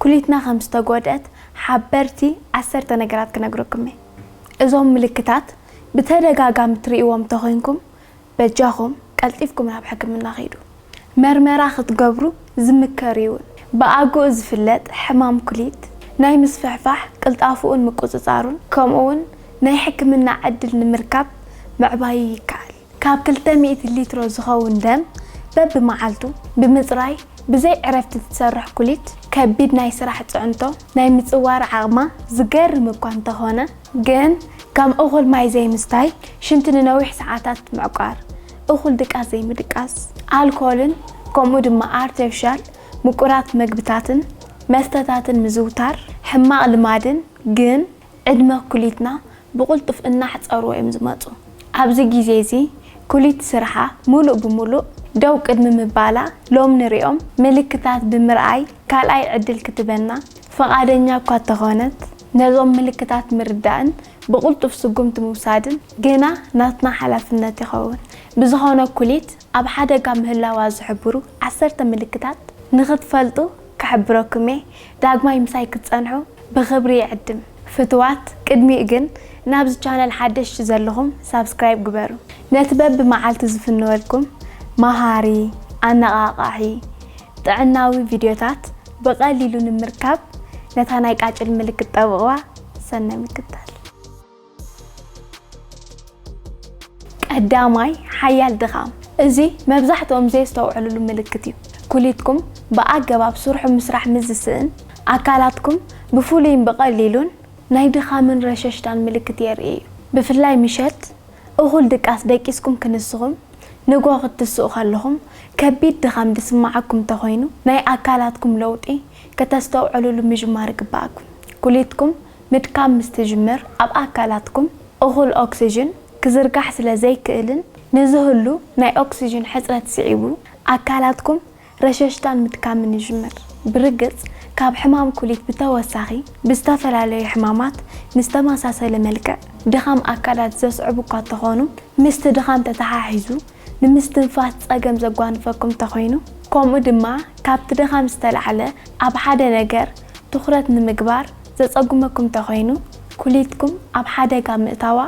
ኩሊትና ከም ዝተጎድአት ሓበርቲ ዓሰርተ ነገራት ክነግረኩም እየ። እዞም ምልክታት ብተደጋጋሚ ትርእይዎም ተኾይንኩም፣ በጃኹም ቀልጢፍኩም ናብ ሕክምና ኺዱ። መርመራ ክትገብሩ ዝምከር እውን። ብኣግኡ ዝፍለጥ ሕማም ኩሊት ናይ ምስፍሕፋሕ ቅልጣፍኡን ምቁጽጻሩን፣ ከምኡ እውን ናይ ሕክምና ዕድል ንምርካብ ምዕባዩ ይከኣል። ካብ ክልተ ሚእቲ ሊትሮ ዝኸውን ደም በብመዓልቱ ብምጽራይ፣ ብዘይ ዕረፍቲ ትሰርሕ ኩሊት ከቢድ ናይ ስራሕ ጽዕንቶ ናይ ምጽዋር ዓቕማ ዝገርም እኳ እንተኾነ፣ ግን ከም እኹል ማይ ዘይምስታይ፣ ሽንቲ ንነዊሕ ሰዓታት ምዕቋር፣ እኹል ድቃስ ዘይምድቃስ፣ ኣልኮልን ከምኡ ድማ ኣርቲፊሻል ምቁራት መግብታትን መስተታትን ምዝውታር ሕማቕ ልማድን፣ ግን ዕድመ ኩሊትና ብቕልጡፍ እናሕጸሩ እዮም ዝመጹ። ኣብዚ ግዜ እዚ ኩሊት ስርሓ ሙሉእ ብሙሉእ ደው ቅድሚ ምባላ፣ ሎም ንሪኦም ምልክታት ብምርኣይ ካልኣይ ዕድል ክትበና ፈቓደኛ እኳ ተኾነት፣ ነዞም ምልክታት ምርዳእን ብቕልጡፍ ስጉምቲ ምውሳድን ግና ናትና ሓላፍነት ይኸውን። ብዝኾነ ኩሊት ኣብ ሓደጋ ምህላዋ ዝሕብሩ ዓሰርተ ምልክታት ንኽትፈልጡ ክሕብረኩም እየ። ዳግማይ ምሳይ ክትጸንሑ ብኽብሪ ይዕድም። ፍትዋት፣ ቅድሚኡ ግን ናብዚ ቻነል ሓደሽቲ ዘለኹም ሳብስክራይብ ግበሩ። ነቲ በብመዓልቱ ዝፍነወልኩም መሃሪ፣ ኣነቓቓሒ፣ ጥዕናዊ ቪድዮታት ብቐሊሉ ንምርካብ ነታ ናይ ቃጭል ምልክት ጠብቕዋ። ሰናይ ምክታል። ቀዳማይ፣ ሓያል ድኻም። እዚ መብዛሕትኦም ዘየስተውዕልሉ ምልክት እዩ። ኩሊትኩም ብኣገባብ ስርሑ ምስራሕ ምስ ዝስእን፣ ኣካላትኩም ብፍሉይን ብቐሊሉን ናይ ድኻምን ረሸሽታን ምልክት የርኢ እዩ። ብፍላይ ምሸት እኹል ድቃስ ደቂስኩም ክንስኹም፣ ንግሆ ክትስኡ ከለኹም ከቢድ ድኻም ዝስምዓኩም እንተኾይኑ፣ ናይ ኣካላትኩም ለውጢ ከተስተውዕልሉ ምጅማር ይግብኣኩም። ኩሊትኩም ምድካም ምስ ትጅምር፣ ኣብ ኣካላትኩም እኹል ኦክሲጅን ክዝርጋሕ ስለ ዘይክእልን ንዝህሉ ናይ ኦክሲጅን ሕጽረት ስዒቡ፣ ኣካላትኩም ረሸሽታን ምድካምን ይጅምር። ብርግጽ፣ ካብ ሕማም ኩሊት ብተወሳኺ፣ ብዝተፈላለዩ ሕማማት ምስ ተመሳሰለ መልክዕ ድኻም ኣካላት ዘስዕቡ እኳ እንተኾኑ፣ ምስቲ ድኻም ተተሓሒዙ ንምስትንፋስ ጸገም ዘጓንፈኩም እንተኾይኑ፣ ከምኡ ድማ ካብቲ ድኻም ዝተላዕለ ኣብ ሓደ ነገር ትኹረት ንምግባር ዘጸግመኩም እንተኾይኑ፣ ኩሊትኩም ኣብ ሓደጋ ምእታዋ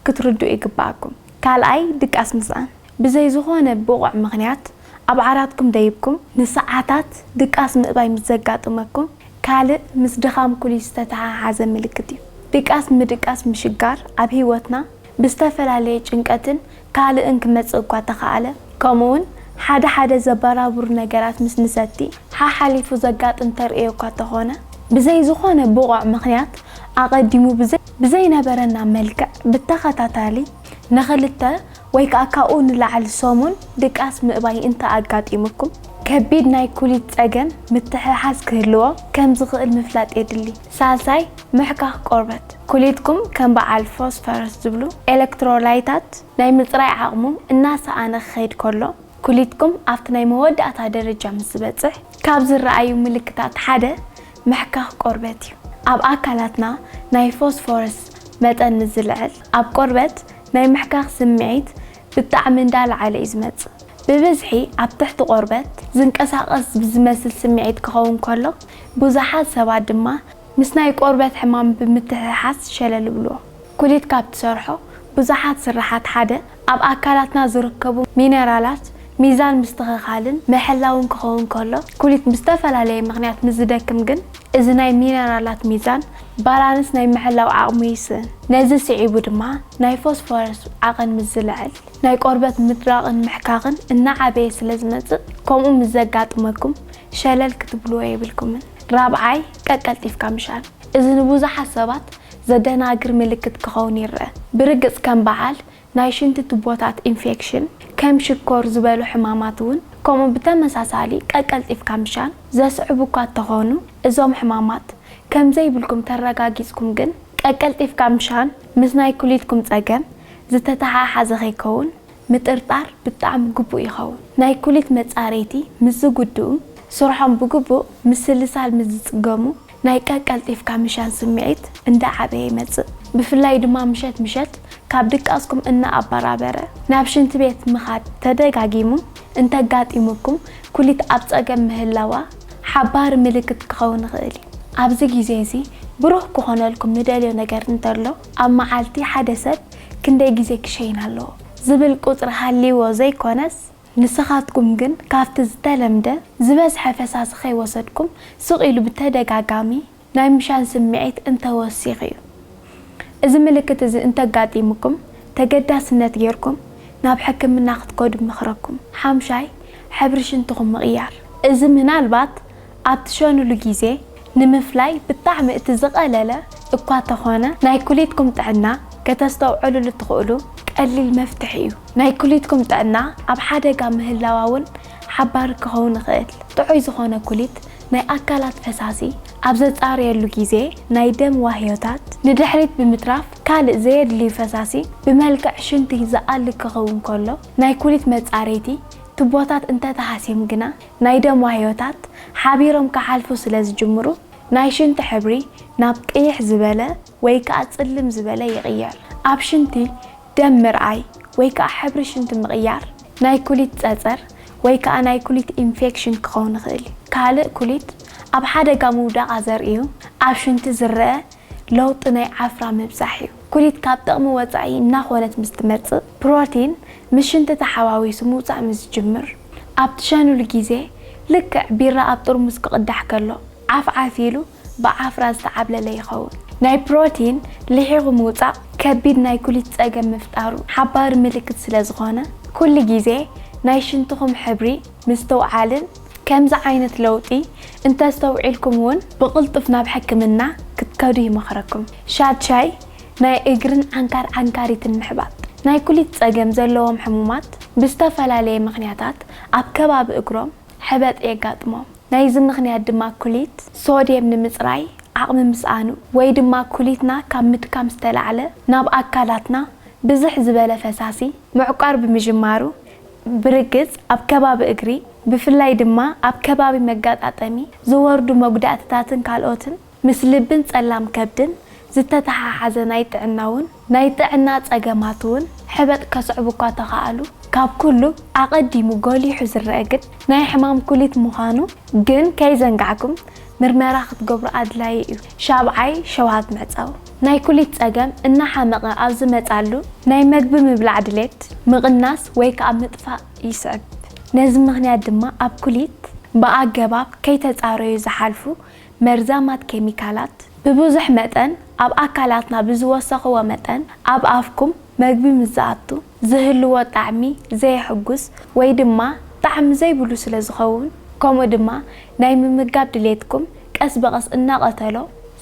ክትርድኡ ይግብኣኩም። ካልኣይ፣ ድቃስ ምስኣን። ብዘይ ዝኾነ ብቑዕ ምኽንያት ኣብ ዓራትኩም ደይብኩም ንሰዓታት ድቃስ ምእባይ ምስ ዘጋጥመኩም፣ ካልእ ምስ ድኻም ኩሊት ዝተተሓሓዘ ምልክት እዩ። ድቃስ ምድቃስ ምሽጋር ኣብ ህይወትና ብዝተፈላለየ ጭንቀትን ካልእን ክመጽእ እኳ ተኸኣለ፣ ከምኡውን ሓደ ሓደ ዘበራብሩ ነገራት ምስ ንሰቲ ሓሓሊፉ ዘጋጥም ተርእዮ እኳ ተኾነ፣ ብዘይ ዝኾነ ብቑዕ ምኽንያት ኣቐዲሙ ብዘይ-፣ ብዘይነበረና መልክዕ ብተኸታታሊ ንኽልተ ወይ ከኣ ካብኡ ንላዕሊ ሰሙን ድቃስ ምእባይ እንተ ኣጋጢሙኩም፣ ከቢድ ናይ ኩሊት ጸገም ምትሕሓዝ ክህልዎ ከም ዝኽእል ምፍላጥ የድሊ። ሳልሳይ፣ ምሕካኽ ቆርበት። ኩሊትኩም ከም በዓል ፎስፈረስ ዝብሉ ኤሌክትሮላይታት ናይ ምጽራይ ዓቕሙ እናሰኣነ ክኸይድ ከሎ፣ ኩሊትኩም ኣብቲ ናይ መወዳእታ ደረጃ ምስ ዝበጽሕ፣ ካብ ዝረኣዩ ምልክታት ሓደ ምሕካኽ ቆርበት እዩ። ኣብ ኣካላትና ናይ ፎስፎረስ መጠን ምስ ዝልዕል፣ ኣብ ቆርበት ናይ ምሕካኽ ስምዒት ብጣዕሚ እንዳለዓለ እዩ ዝመጽእ። ብብዝሒ ኣብ ትሕቲ ቆርበት ዝንቀሳቐስ ብዝመስል ስምዒት ክኸውን ከሎ፣ ብዙሓት ሰባት ድማ ምስ ናይ ቆርበት ሕማም ብምትሕሓዝ ሸለል ይብልዎ። ኩሊት ካብ ትሰርሖ ብዙሓት ስራሓት ሓደ፣ ኣብ ኣካላትና ዝርከቡ ሚነራላት ሚዛን ምስትኽኻልን ምሕላውን ክኸውን ከሎ፣ ኩሊት ብዝተፈላለየ ምኽንያት ምስ ዝደክም ግን፣ እዚ ናይ ሚነራላት ሚዛን ባላንስ ናይ ምሕላው ዓቕሙ ይስእን። ነዚ ስዒቡ ድማ ናይ ፎስፎረስ ዓቐን ምስ ዝልዕል፣ ናይ ቆርበት ምድራቕን ምሕካኽን እናዓበየ ስለ ዝመጽእ፣ ከምኡ ምስ ዘጋጥመኩም ሸለል ክትብልዎ የብልኩምን። ራብዓይ፣ ቀቀልጢፍካ ምሻን። እዚ ንብዙሓት ሰባት ዘደናግር ምልክት ክኸውን ይረአ። ብርግጽ ከም በዓል ናይ ሽንቲ ቱቦታት ኢንፌክሽን፣ ከም ሽኮር ዝበሉ ሕማማት እውን ከምኡ ብተመሳሳሊ ቀቀልጢፍካ ምሻን ዘስዕቡ እኳ እንተኾኑ፣ እዞም ሕማማት ከም ዘይብልኩም ተረጋጊጽኩም ግን፣ ቀቀልጢፍካ ምሻን ምስ ናይ ኩሊትኩም ጸገም ዝተተሓሓዘ ከይከውን ምጥርጣር ብጣዕሚ ግቡእ ይኸውን። ናይ ኩሊት መጻረይቲ ምስ ዝጉድኡ፣ ስርሖም ብግቡእ ምስልሳል ምስ ዝጽገሙ፣ ናይ ቀቀልጢፍካ ምሻን ስምዒት እንዳዓበየ ይመጽእ። ብፍላይ ድማ ምሸት ምሸት ካብ ድቃስኩም እናኣበራበረ ናብ ሽንቲ ቤት ምኻድ ተደጋጊሙ እንተጋጢሙኩም፣ ኩሊት ኣብ ጸገም ምህላዋ ሓባሪ ምልክት ክኸውን ይኽእል እዩ። ኣብዚ ግዜ እዚ ብሩህ ክኾነልኩም ንደልዮ ነገር እንተሎ፣ ኣብ መዓልቲ ሓደ ሰብ ክንደይ ግዜ ክሸይን ኣለዎ ዝብል ቁጽሪ ሃልይዎ ዘይኮነስ፣ ንስኻትኩም ግን ካብቲ ዝተለምደ ዝበዝሐ ፈሳሲ ከይወሰድኩም፣ ስቕ ኢሉ ብተደጋጋሚ ናይ ምሻን ስምዒት እንተወሲኹ እዩ። እዚ ምልክት እዚ እንተጋጢሙኩም፣ ተገዳስነት ጌርኩም ናብ ሕክምና ክትከዱ እመኽረኩም። ሓምሻይ፣ ሕብሪ ሽንትኹም ምቕያር። እዚ ምናልባት ኣብ ትሸኑሉ ግዜ ንምፍላይ ብጣዕሚ እቲ ዝቐለለ እኳ ተኾነ፣ ናይ ኩሊትኩም ጥዕና ከተስተውዕሉሉ ትኽእሉ ቀሊል መፍትሒ እዩ። ናይ ኩሊትኩም ጥዕና ኣብ ሓደጋ ምህላዋ እውን ሓባሪ ክኸውን ይኽእል። ጥዑይ ዝኾነ ኩሊት ናይ ኣካላት ፈሳሲ ኣብ ዘጻርየሉ ግዜ፣ ናይ ደም ዋህዮታት ንድሕሪት ብምትራፍ ካልእ ዘየድልዩ ፈሳሲ ብመልክዕ ሽንቲ ዝኣሊ ክኸውን ከሎ፣ ናይ ኩሊት መጻረይቲ ቱቦታት እንተተሃስዮም ግና፣ ናይ ደም ዋህዮታት ሓቢሮም ክሓልፉ ስለ ዝጅምሩ፣ ናይ ሽንቲ ሕብሪ ናብ ቅይሕ ዝበለ ወይ ከኣ ጽልም ዝበለ ይቕየር። ኣብ ሽንቲ ደም ምርኣይ ወይ ከኣ ሕብሪ ሽንቲ ምቕያር፣ ናይ ኩሊት ጸጸር ወይ ከኣ ናይ ኩሊት ኢንፌክሽን ክኸውን ይኽእል እዩ። ካልእ ኩሊት ኣብ ሓደጋ ምውዳቓ ዘርእዩ ኣብ ሽንቲ ዝረአ ለውጢ ናይ ዓፍራ ምብዛሕ እዩ። ኩሊት ካብ ጥቕሚ ወጻኢ እናኾነት ምስ ትመጽእ፣ ፕሮቲን ምስ ሽንቲ ተሓዋዊሱ ምውጻእ ምስ ዝጅምር፣ ኣብ ትሸኑሉ ግዜ ልክዕ ቢራ ኣብ ጥርሙዝ ክቕዳሕ ከሎ ዓፍ ዓፍ ኢሉ ብዓፍራ ዝተዓብለለ ይኸውን። ናይ ፕሮቲን ልሒቑ ምውጻእ ከቢድ ናይ ኩሊት ጸገም ምፍጣሩ ሓባሪ ምልክት ስለ ዝኾነ፣ ኩሉ ግዜ ናይ ሽንትኹም ሕብሪ ምስትውዓልን ከምዚ ዓይነት ለውጢ እንተስተውዒልኩም እውን ብቕልጡፍ ናብ ሕክምና ክትከዱ ይመኽረኩም። ሻድሻይ፣ ናይ እግርን ዓንካር ዓንካሪትን ምሕባጥ። ናይ ኩሊት ጸገም ዘለዎም ሕሙማት ብዝተፈላለየ ምኽንያታት ኣብ ከባቢ እግሮም ሕበጥ የጋጥሞም። ናይዚ ምኽንያት ድማ ኩሊት ሶድየም ንምጽራይ ዓቕሚ ምስኣኑ ወይ ድማ ኩሊትና ካብ ምድካም ዝተላዕለ ናብ ኣካላትና ብዝሕ ዝበለ ፈሳሲ ምዕቋር ብምጅማሩ፣ ብርግጽ ኣብ ከባቢ እግሪ፣ ብፍላይ ድማ ኣብ ከባቢ መጋጣጠሚ ዝወርዱ መጉዳእትታትን ካልኦትን ምስ ልብን ጸላም ከብድን ዝተተሓሓዘ ናይ ጥዕና እውን፣ ናይ ጥዕና ጸገማት እውን ሕበጥ ከስዕቡ እኳ ተኻእሉ፣ ካብ ኩሉ ኣቐዲሙ ጎሊሑ ዝረአ ግን ናይ ሕማም ኩሊት ምዃኑ ግን ከይዘንጋዕኩም ምርመራ ክትገብሩ ኣድላዪ እዩ። ሻብዓይ፣ ሸውሃት ምዕጻው። ናይ ኩሊት ጸገም እናሓመቐ ኣብ ዝመጻሉ ናይ መግቢ ምብላዕ ድሌት ምቕናስ ወይ ከኣ ምጥፋእ ይስዕብ። ነዚ ምኽንያት ድማ ኣብ ኩሊት ብኣገባብ ከይተጻረዩ ዝሓልፉ መርዛማት ኬሚካላት ብብዙሕ መጠን ኣብ ኣካላትና ብዝወሰኽዎ መጠን ኣብ ኣፍኩም መግቢ ምስ ዝኣቱ ዝህልዎ ጣዕሚ ዘየሕጉስ ወይ ድማ ጣዕሚ ዘይብሉ ስለ ዝኸውን፣ ከምኡ ድማ ናይ ምምጋብ ድሌትኩም ቀስ ብቐስ እናቐተሎ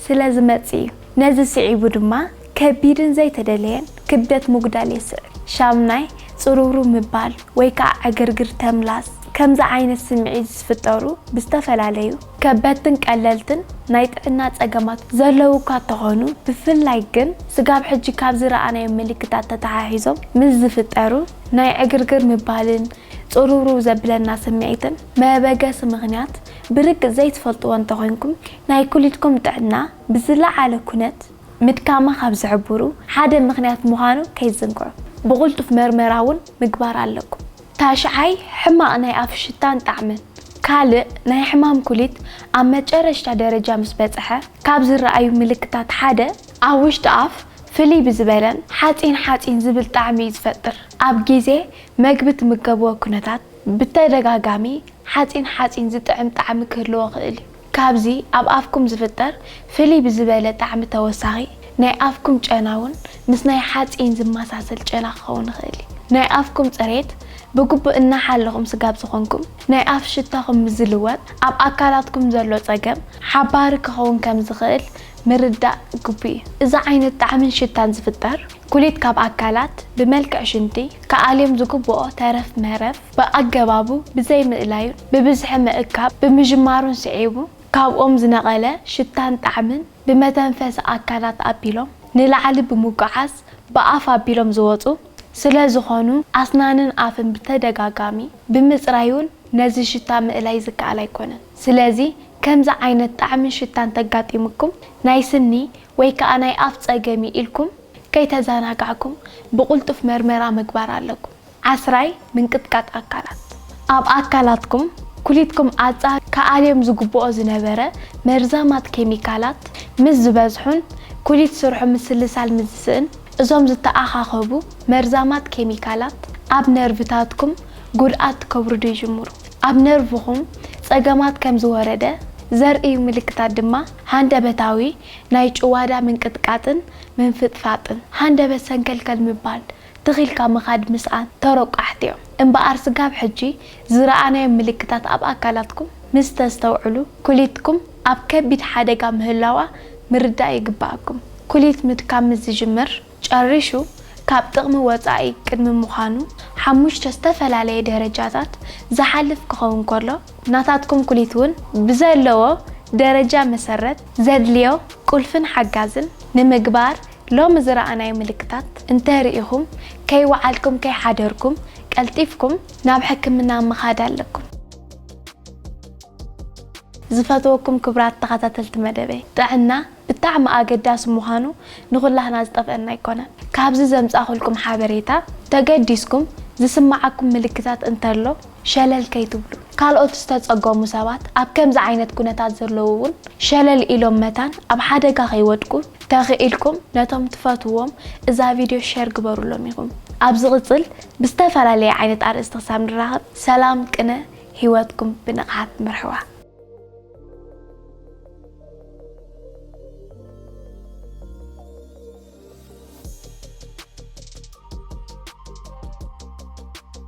ስለ ዝመጽእ እዩ። ነዚ ስዒቡ ድማ ከቢድን ዘይተደለየን ክብደት ምጉዳል የስዕብ። ሻምናይ፣ ጽሩሩ ምባል ወይ ከኣ ዕግርግር ተምላስ። ከምዚ ዓይነት ስምዒት ዝፍጠሩ ብዝተፈላለዩ ከበድትን ቀለልትን ናይ ጥዕና ጸገማት ዘለዉ እኳ እንተኾኑ፣ ብፍላይ ግን ስጋብ ሕጂ ካብ ዝረኣናዮም ምልክታት ተተሓሒዞም ምስ ዝፍጠሩ ናይ ዕግርግር ምባልን ጽሩሩ ዘብለና ስምዒትን መበገሲ ምኽንያት ብርግጽ ዘይትፈልጥዎ እንተኾይንኩም፣ ናይ ኩሊትኩም ጥዕና ብዝለዓለ ኩነት ምድካማ ካብ ዝሕብሩ ሓደ ምኽንያት ምዃኑ ከይትዝንግዑ። ብቕልጡፍ መርመራ እውን ምግባር ኣለኩም። ታሽዓይ፣ ሕማቕ ናይ ኣፍ ሽታን ጣዕምን። ካልእ ናይ ሕማም ኩሊት ኣብ መጨረሽታ ደረጃ ምስ በጽሐ ካብ ዝረኣዩ ምልክታት ሓደ፣ ኣብ ውሽጢ ኣፍ ፍልይ ብዝበለን ሓጺን ሓጺን ዝብል ጣዕሚ እዩ ዝፈጥር። ኣብ ግዜ መግቢ ትምገብዎ ኩነታት ብተደጋጋሚ ሓጺን ሓጺን ዝጥዕም ጣዕሚ ክህልዎ ይኽእል እዩ። ካብዚ ኣብ ኣፍኩም ዝፍጠር ፍልይ ብዝበለ ጣዕሚ ተወሳኺ፣ ናይ ኣፍኩም ጨና እውን ምስ ናይ ሓጺን ዝመሳሰል ጨና ክኸውን ይኽእል እዩ። ናይ ኣፍኩም ጽሬት ብግቡእ እናሓለኹም ስጋብ ዝኾንኩም፣ ናይ ኣፍ ሽታኹም ምስ ዝልወጥ፣ ኣብ ኣካላትኩም ዘሎ ጸገም ሓባሪ ክኸውን ከም ዝኽእል ምርዳእ ግቡእ እዩ። እዚ ዓይነት ጣዕምን ሽታን ዝፍጠር፣ ኩሊት ካብ ኣካላት ብመልክዕ ሽንቲ ክኣልዮም ዝግብኦ ተረፍ መረፍ ብኣገባቡ ብዘይምእላዩን ብብዝሒ ምእካብ ብምጅማሩን ስዒቡ፣ ካብኦም ዝነቐለ ሽታን ጣዕምን ብመተንፈሲ ኣካላት ኣቢሎም ንላዕሊ ብምጉዓዝ ብኣፍ ኣቢሎም ዝወጹ ስለ ዝኾኑ፣ ኣስናንን ኣፍን ብተደጋጋሚ ብምጽራይ እውን ነዚ ሽታ ምእላይ ዝከኣል ኣይኮነን። ስለዚ ከምዚ ዓይነት ጣዕምን ሽታን ተጋጢሙኩም፣ ናይ ስኒ ወይ ከኣ ናይ ኣፍ ጸገም እዩ ኢልኩም ከይተዘናጋዕኩም ብቕልጡፍ መርመራ ምግባር ኣለኩም። ዓስራይ፣ ምንቅጥቃጥ ኣካላት። ኣብ ኣካላትኩም ኩሊትኩም ኣጻር ክኣልዮም ዝግብኦ ዝነበረ መርዛማት ኬሚካላት ምስ ዝበዝሑን ኩሊት ስርሑ ምስልሳል ምስ ዝስእን፣ እዞም ዝተኣኻኸቡ መርዛማት ኬሚካላት ኣብ ነርቭታትኩም ጉድኣት ከውርዱ ይጅምሩ። ኣብ ነርቭኹም ጸገማት ከም ዝወረደ ዘርእዩ ምልክታት ድማ ሃንደበታዊ ናይ ጭዋዳ ምንቅጥቃጥን ምንፍጥፋጥን፣ ሃንደበት ሰንከልከል ምባል፣ ትኺልካ ምኻድ ምስኣን ተሮቃሕቲ እዮም። እምበኣር ስጋብ ሕጂ ዝረኣናዮም ምልክታት ኣብ ኣካላትኩም ምስ ተስተውዕሉ፣ ኩሊትኩም ኣብ ከቢድ ሓደጋ ምህላዋ ምርዳእ ይግበኣኩም። ኩሊት ምድካም ምስ ዝጅምር፣ ጨሪሹ ካብ ጥቕሚ ወጻኢ ቅድሚ ምዃኑ ሓሙሽተ ዝተፈላለየ ደረጃታት ዝሓልፍ ክኸውን ከሎ፣ ናታትኩም ኩሊት እውን ብዘለዎ ደረጃ መሰረት ዘድልዮ ቁልፍን ሓጋዝን ንምግባር ሎሚ ዝረኣናዮ ምልክታት እንተሪኢኹም ከይወዓልኩም ከይሓደርኩም ቀልጢፍኩም ናብ ሕክምና ምኻድ ኣለኩም። ዝፈትወኩም ክቡራት ተኸታተልቲ መደበይ፣ ጥዕና ብጣዕሚ ኣገዳሲ ምዃኑ ንኹላህና ዝጠፍአና ኣይኮነን። ካብዚ ዘምጻኹልኩም ሓበሬታ ተገዲስኩም ዝስማዓኩም ምልክታት እንተሎ ሸለል ከይትብሉ። ካልኦት ዝተጸገሙ ሰባት ኣብ ከምዚ ዓይነት ኩነታት ዘለዉ እውን ሸለል ኢሎም መታን ኣብ ሓደጋ ከይወድቁ ተኽኢልኩም ነቶም ትፈትዎም እዛ ቪድዮ ሸር ግበሩሎም ኢኹም። ኣብ ዝቕጽል ብዝተፈላለየ ዓይነት ኣርእስቲ ክሳብ ንራኸብ ሰላም ቅነ ህይወትኩም ብንቕሓት መርሕዋ።